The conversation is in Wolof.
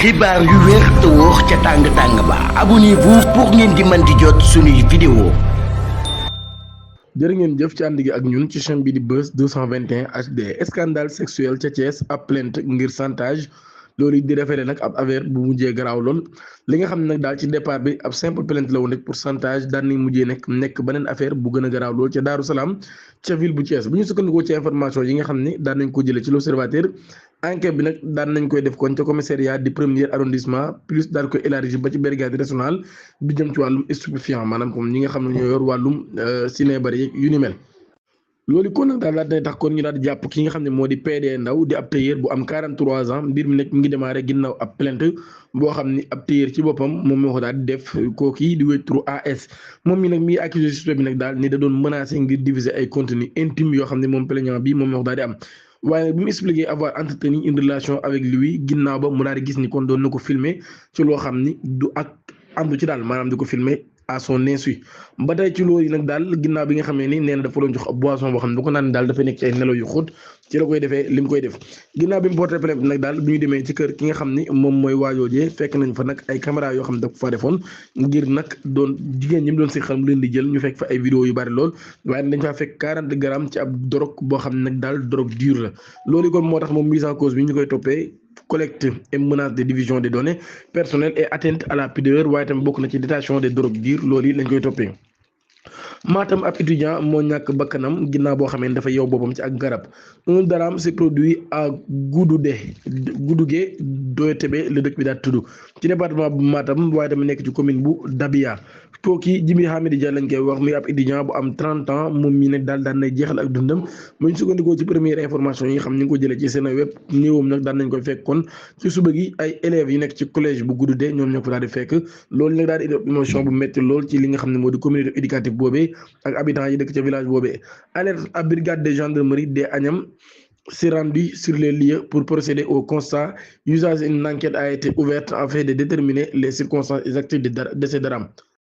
xibaar yu wér te wóor ca tàng-tàng ba abonnez-vous pour ngeen di mën di jot suñuy vidéo. jërë ngeen jëf ci ànd gi ak ñun ci chaîne bi di Buzz 221 HD. Scandale sexuel ca Thiès ab plainte ngir chantage loolu di référé nag ab affaire bu mujjee garaaw lool li nga xam ne nag daal ci départ bi ab simple plainte la woon rek pour chantage daan nañ mujjee nekk beneen affaire bu gën a garaaw lool ca Daaru Salaam ca ville bu Thiès bu ñu sukkandikoo ci information yi nga xam ne daan nañ ko jëlee ci l'Observateur. enquête bi nag daan nañ koy def kon ca commissariat du premier arrondissement plus daal koy élargir ba ci brigade nationale bi jëm ci wàllum stupéfiant maanaam comme ñi nga xam ne ñoo yor wàllum sinébar yeeg yu ni mel. loolu kon nag daal day tax kon ñu daal di jàpp ki nga xam ne moo di PD Ndaw di ab tailleur bu am 43 ans mbir mi nag mi ngi démarré ginnaaw ab plainte boo xam ni ab tailleur ci boppam moom moo ko daal di def kooki di wéy turu AS moom mi nag mi ngi accusé suspect bi nag daal ni da doon menacé ngir diviser ay contenu intime yoo xam ne moom plaignant bi moom moo ko daal di am. waaye bi mu expliqué avoir entretenu une relation avec lui ginnaaw ba mu daal di gis ni kon doon na ko filmer ci loo xam ni du ak àndu ci daal maanaam di ko filmer à son insu ba tey ci loolu yi nag daal ginnaaw bi nga xamee ni nee na dafa doon jox ab boisson boo xam ne bu ko naan daal dafay nekk ci ay nelaw yu xóot ci la koy defee li mu koy def ginnaaw bi mu porté plainte nag daal bi ñu demee ci kër ki nga xam ni moom mooy waajoojee fekk nañ fa nag ay caméra yoo xam ne dafa fa defoon ngir nag doon jigéen ñi mu doon si xam leen di jël ñu fekk fa ay vidéo yu bari lool waaye dañ faa fekk 40 grammes ci ab drogue boo xam ne nag daal drogue dure la loolu kon moo tax moom mise en cause bi ñu koy toppee collecte et menace de division des données personnelles et atteinte à la pudeur waaye tamit bokk na ci détention des drogues dures loolu yi lañ koy toppee. Matam ab étudiant moo ñàkk bakkanam ginnaaw boo xamee ne dafa yow boppam ci ak garab un drame s'est produit à Goudougé Doyetébé la dëkk bi daal tudd ci département bu Matam waaye tamit nekk ci commune bu Dabia kooki Djibi Hamidi Dia lañ koy wax muy ab étudiant bu am 30 ans moom mii nag daal daan nay jeexal ak dundam bu ñu sukkandikoo ci première information yi nga xam ñu ngi ko jëlee ci seen web néewam nag daan nañ koy fekk kon ci suba gi ay élèves yi nekk ci collège bu Goudoudé ñoom ñoo ko daal di fekk loolu nag daal di émotion bu métti lool ci li nga xam ne moo di communauté éducative boobee ak habitants yi dëkk ca village boobee. alerte à brigade de gendarmerie des Agnam s'est rendu sur les lieux pour procéder au constat. Une enquête a été ouverte afin de déterminer les circonstances exactes de ces drames.